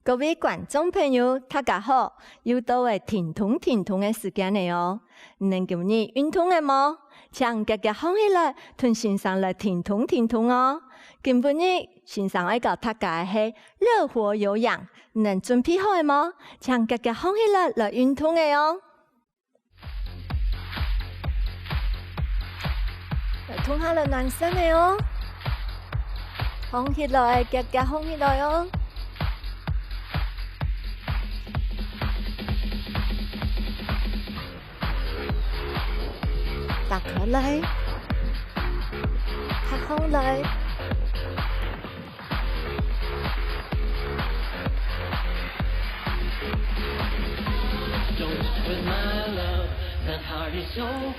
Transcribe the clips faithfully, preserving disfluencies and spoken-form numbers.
各位觀眾朋友，大家好！又到了停動停動个時間了哦！你等今日運動了無？請遽遽䟘起來，同先生來停動停動哦！今晡日先生愛教大家个係樂活有氧，你等準備好了無？請遽遽䟘起來，來運動了哦！ 來，動下來暖身个哦！䟘起來，遽遽䟘起來哦！打開來，趴䟘來。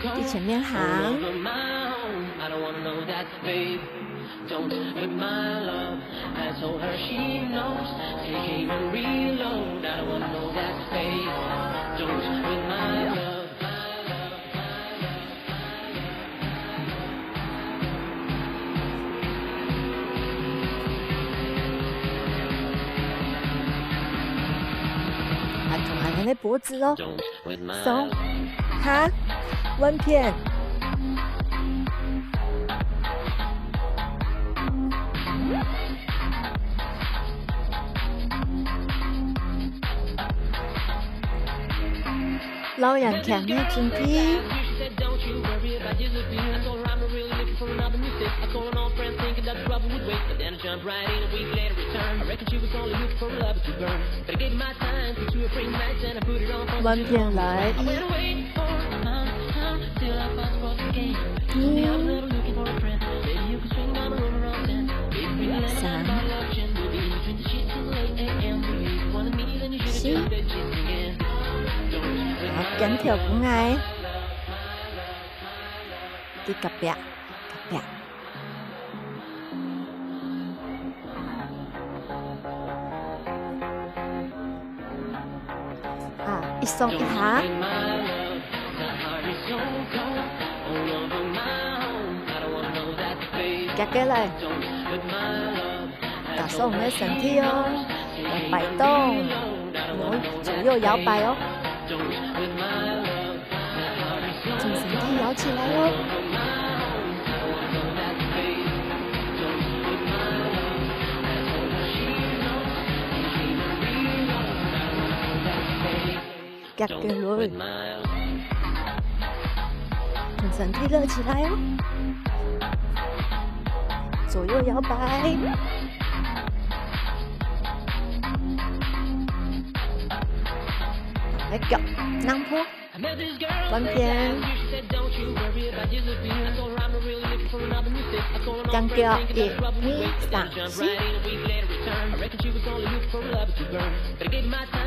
在前面行。啊，同恁樣个脖子哦，上下換片。 摎𫣆牽个準備。換片來，一、二、三。 四。好，跟頭跍𠊎。在隔壁，隔壁。啊，一雙一下。 遽遽來，加上你个身體哦，來擺動，左右搖擺哦，將身體搖起來哦。 遽遽來，將身體拉起來哦，左右搖擺，來腳躘坡。 換片。將腳，一、二、三、四。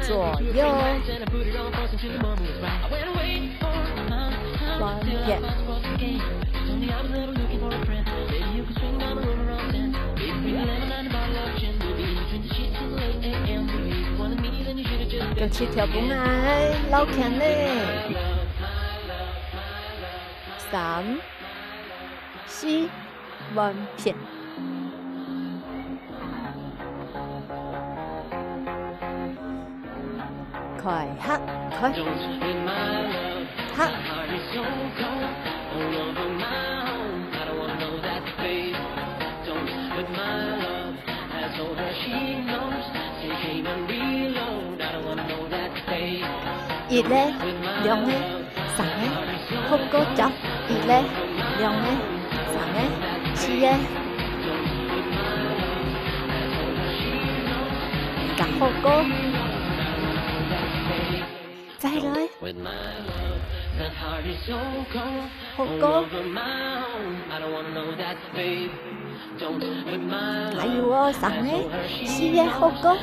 左右。換片。 跟起跳舞來，老強嘞！三、四，換片。 開合，開。合。一个，兩个， 三个，好，過接，一个，兩个，三个，四个，加好，過。再來。好，過。 還有哦，三个，四个，好，過。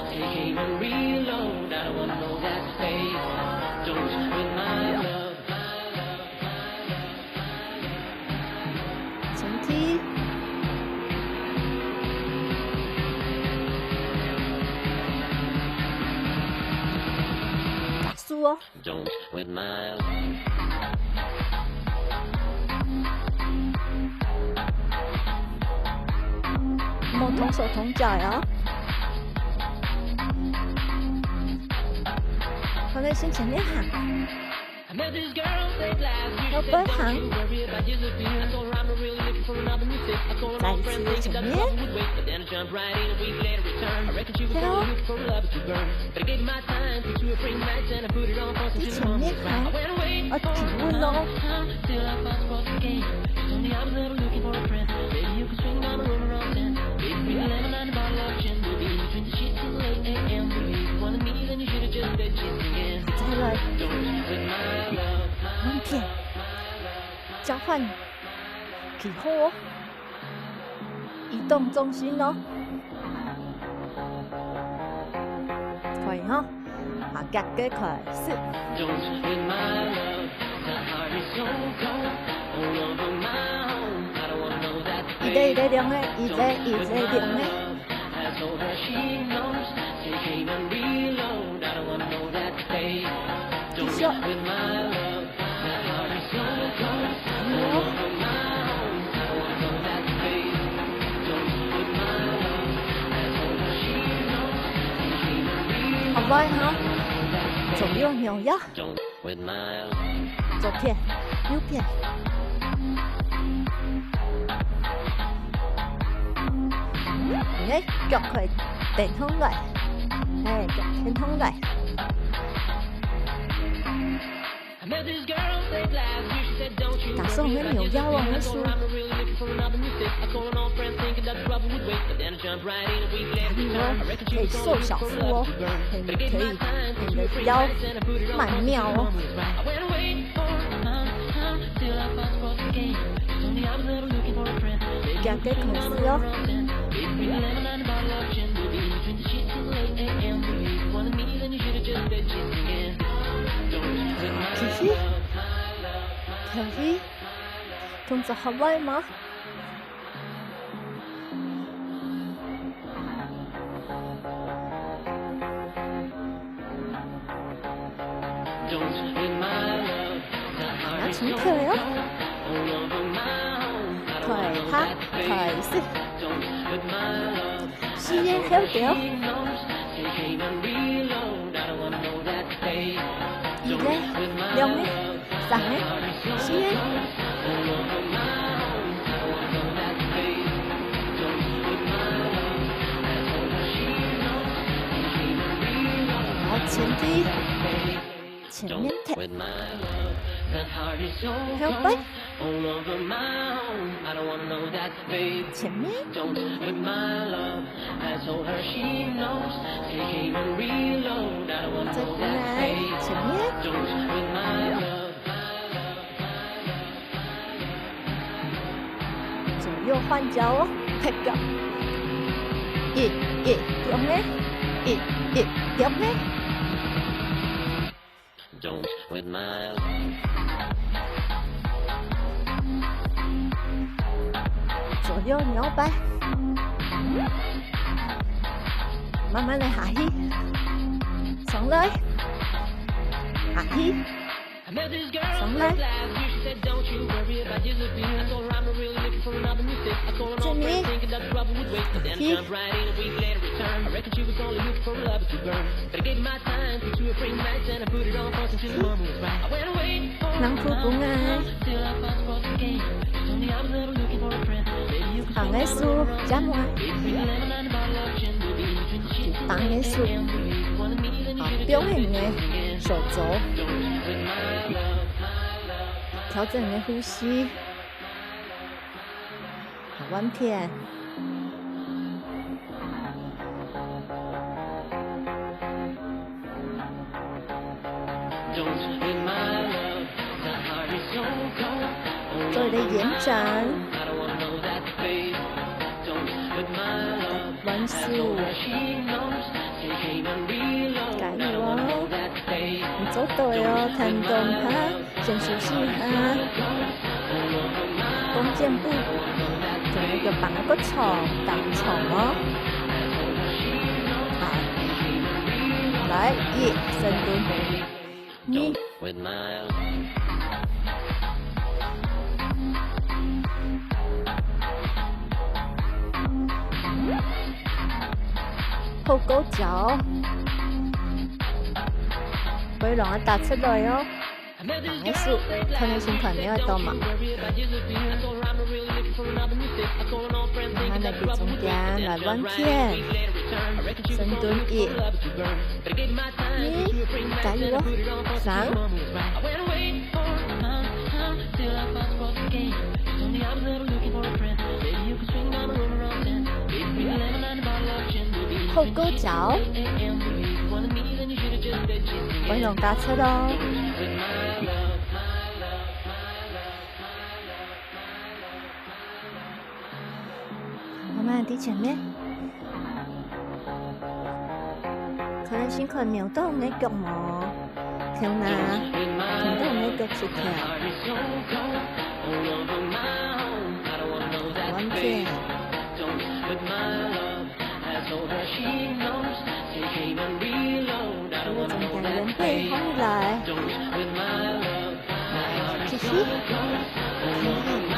身體。加速哦。 莫動手動腳哦。好，來，先前面行。後背行。再一次前面。對哦。你前面行。哦，停穩咯。再來。慢點。交換。記好哦。移動重心哦。可以哈。好，腳个開始。一个一个量个，一个一个量个。繼續。好，來哈，左右扭腰。 左片，右片。OK，腳可以跈上來。哎，腳跈上來。打手个扭腰哦，那是。可以瘦小腹哦，很可以，你的腰蛮妙哦。脚个開始哦。繼續，繼續，動作好來嗎？ 要停腿哦。開拍，開始。四个後跳。一个，兩个。 三个，四个。好，前踢，前面踢，後背，前面。 再過來，前面。左右換跤哦，踢腳。一、一、中个，一、一、中个。 左右搖擺，慢慢个下去，上來，下去，上來。 正面，去。人浮浮啊。行个手，加慢。放个手。好，放个手肘。調整你个呼吸。 好，換片。做一個延展。換手。加油哦！你做到个哦，聽眾朋友。 先休息一下。弓箭步，做一個放一個長，當長哦。好，來，一，深蹲。二，後勾腳。背囊愛打直來哦。 下一首，可能性看你會到嘛？慢慢來對中間來彎圈，深蹲一、二，加油哦！三。後勾腳，背囊打直哦。 慢慢在前面。可能性看摸到你个腳毛，頭那，聽到你个腳趾頭。完全。 來，繼續。可以，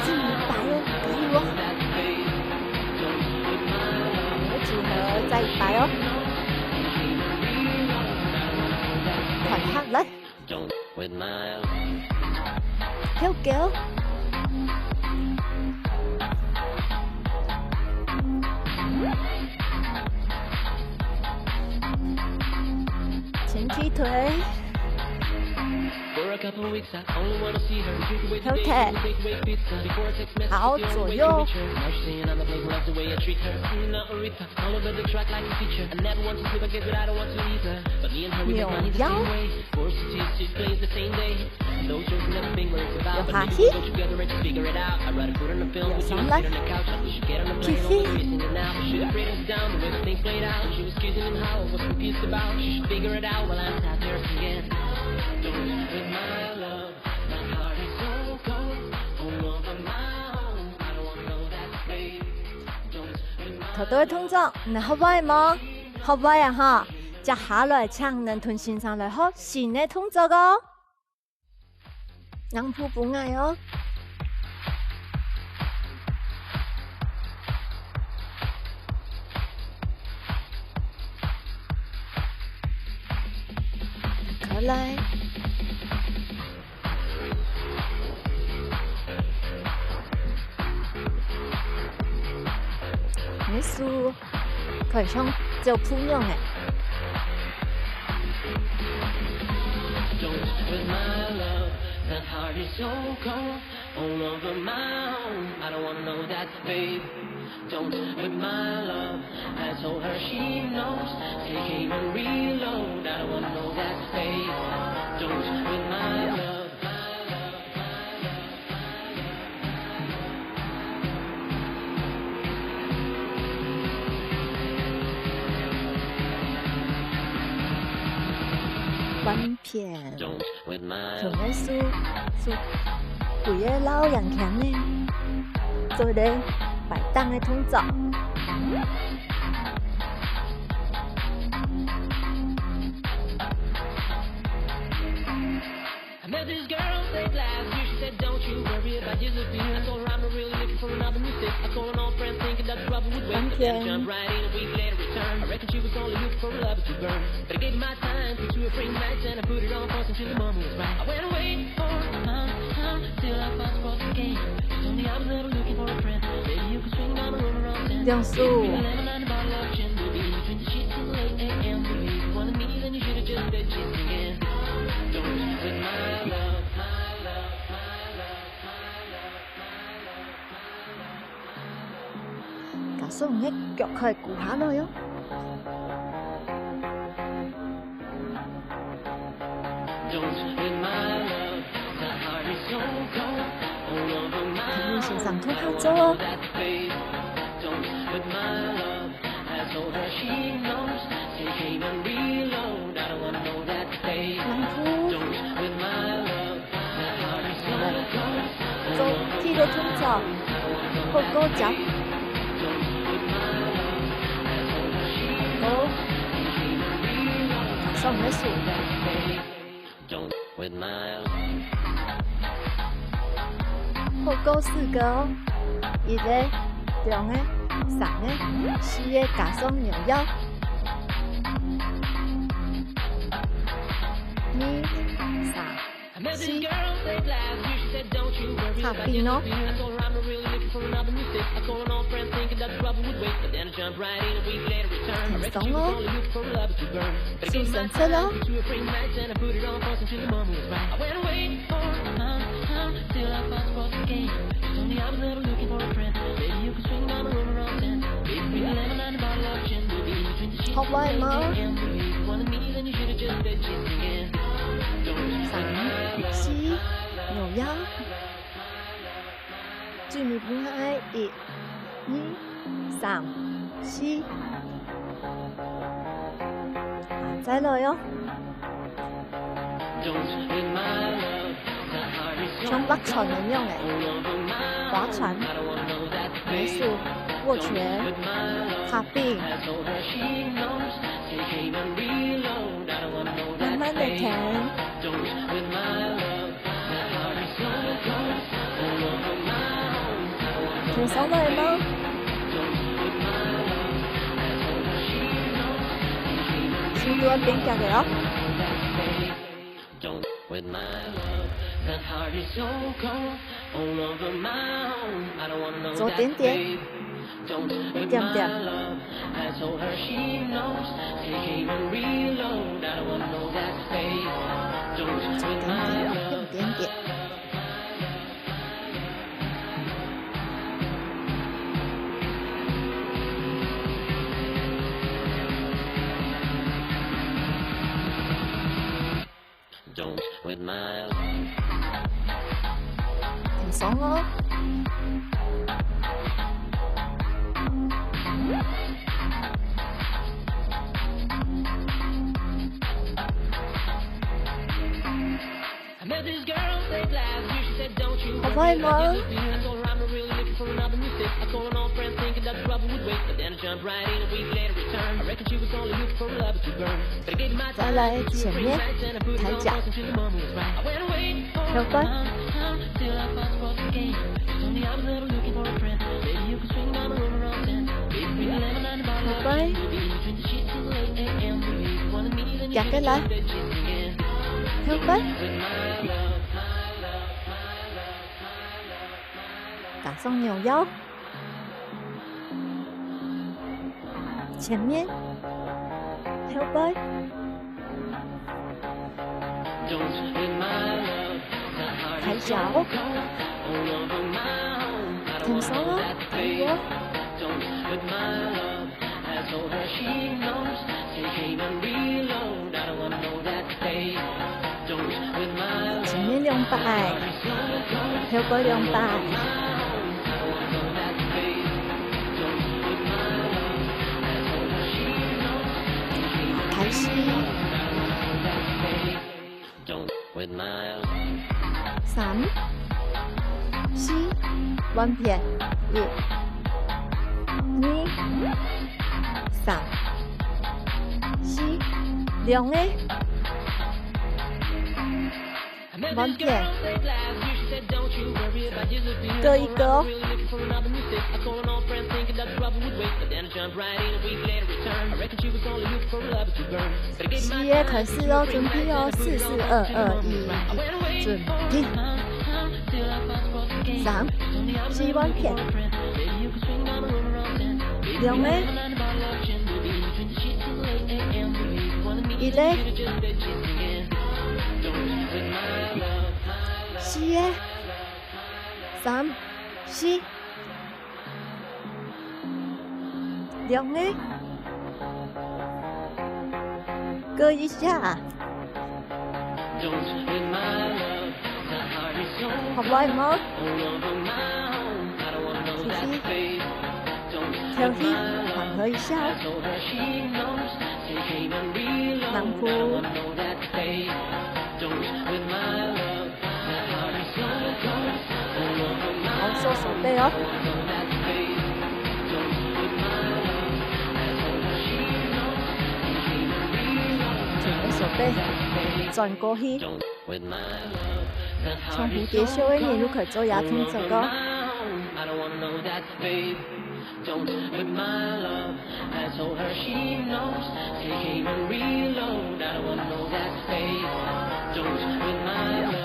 進一擺哦，可以哦。好，組合再一擺哦。快點，來。 跳高。前踢腿。後踢。好，左右。 扭腰。有下去。有上來。繼續。頭到个動作，你學會無？學會啊哈！接下來，請你同先生來學新个動作哦。硬跍跍𠊎哦。 過來。你手看像走步樣欸。 Don't hurt my love, that heart is so cold. All over my own, I don't wanna know that, babe. Don't hurt my love, I told her she knows. Take aim and reload, I don't wanna know that, babe. Don't hurt my love, my love, my love, my love. 換片。 同个手，手，背个摎兩圈呢，做一个擺盪个動作。 I met this girl late last year. She said, "Don't you worry about disappear." I told her I'm not really looking for another mistake. I called an old friend thinking that the trouble would wait. But then I jumped right in a week later returned. I reckon she was only looking for a lover to burn. But I gave my time to a free night and I put it on fast until the moment was right. I went away for a month, huh, till I found sports again. She told me I was never looking for a friend. Baby, you could swing by my room around ten. 两手。 加上你个腳可以跍下來哦。請你先生同下做哦。 兩步。做第一个動作，後勾腳。好，加上你个手。 後勾四个哦，一个、兩个、三个、四个，加上扭腰。你二、三、四。擦邊哦。輕鬆哦。手伸直哦。 好玩嗎？三、四、扭腰。最尾分開，一、二、三、四。啊，再來喲。 像划船个樣仔，划船，右手握拳，擦邊，慢慢个牽。 輕鬆來嗎？速度愛變遽个哦。做點點，一點點。 輕鬆哦。 好玩嗎？再來前面，抬腳，跳過，跳過，夾過來，跳過。 加上扭腰，前面，後背，抬腳，挺胸哦，可以哦。 前面兩擺，後背兩擺。開始。 三、四，換片，一、二、三、四，兩個，換片，各一個哦。 四個開始哦，準備哦，四、四、二、二、一、一，準備。三、四換片。兩個。一個。四個。三、四。 兩個，各一下。好玩嗎？繼續，跳起，緩和一下。慢步。 好，收手背哦。整個手背，轉過去。像蝴蝶袖个人，又可以做這動作哦。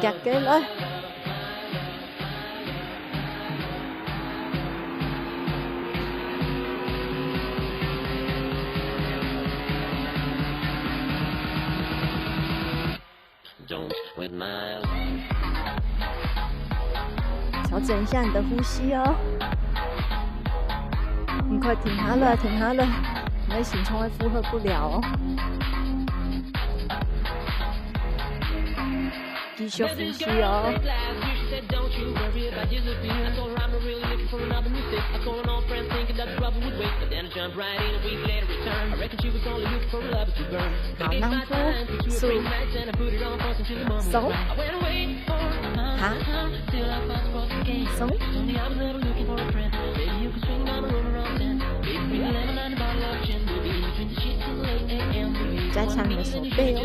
夾个來。 調整一下你的呼吸哦。你快停下來，停下來，你的心臟會負荷不了哦。繼續呼吸哦。 好，兩步，手，手，哈？手？加強你的手背哦。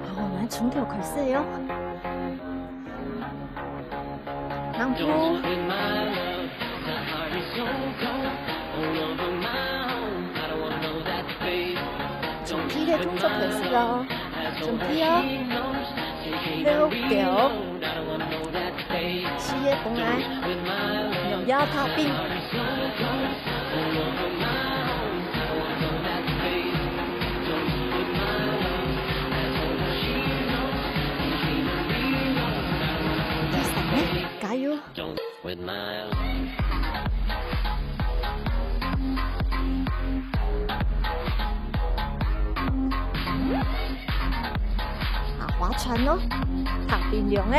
好，我們從頭開始喲。兩步。從第一個動作開始哦，準備哦。六九。 四個繃帶，扭腰踏冰。第三個，加油！ 啊，划船哦，踏冰涼个，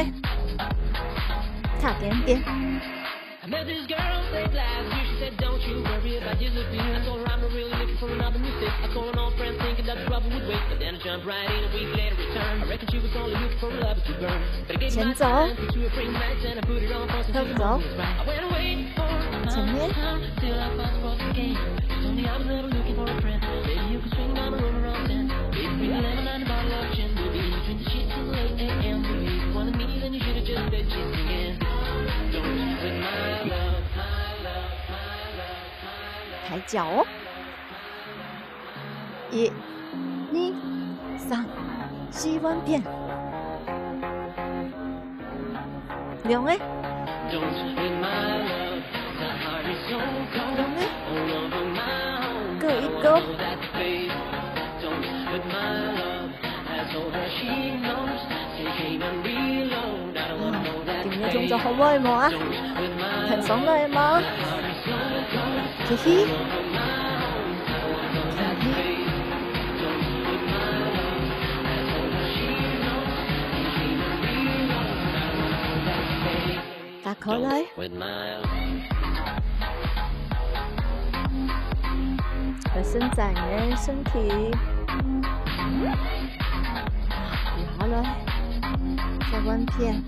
踏點點。 前走，後走，前面。抬腳哦。 一、二、三，四換片。兩個。兩個。各一個。嗯，今日動作好無啊？很爽了嗎？嘿嘿。嘿嘿。打開來。 來伸展你的身體。啊，好了，再換片。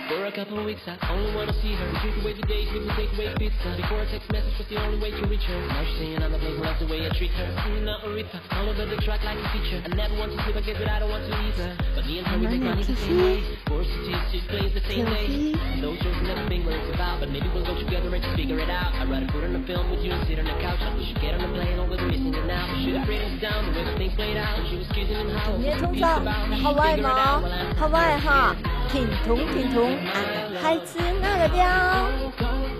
For a couple of weeks, I only wanna see her. Drink away the days with the takeaway pizza. Before, a text message was the only way to reach her. Now she's saying I'm the blame, that's the way I treat her. Seen her Aretha all over the track like a feature. I never want to sleep, I guess that I don't want to either. But me and her, we make money the same way. Four cities, six planes the same day. Those jokes never been what it's about, but maybe we'll go together and just figure it out. I'd rather put on a film with you and sit on the couch. I wish you get on the plane over the missing and out. Should have written down the way the things played out. She was kissing him how 今日動作，你好壞嗎？好壞哈，停動停動，啊，孩子那個調。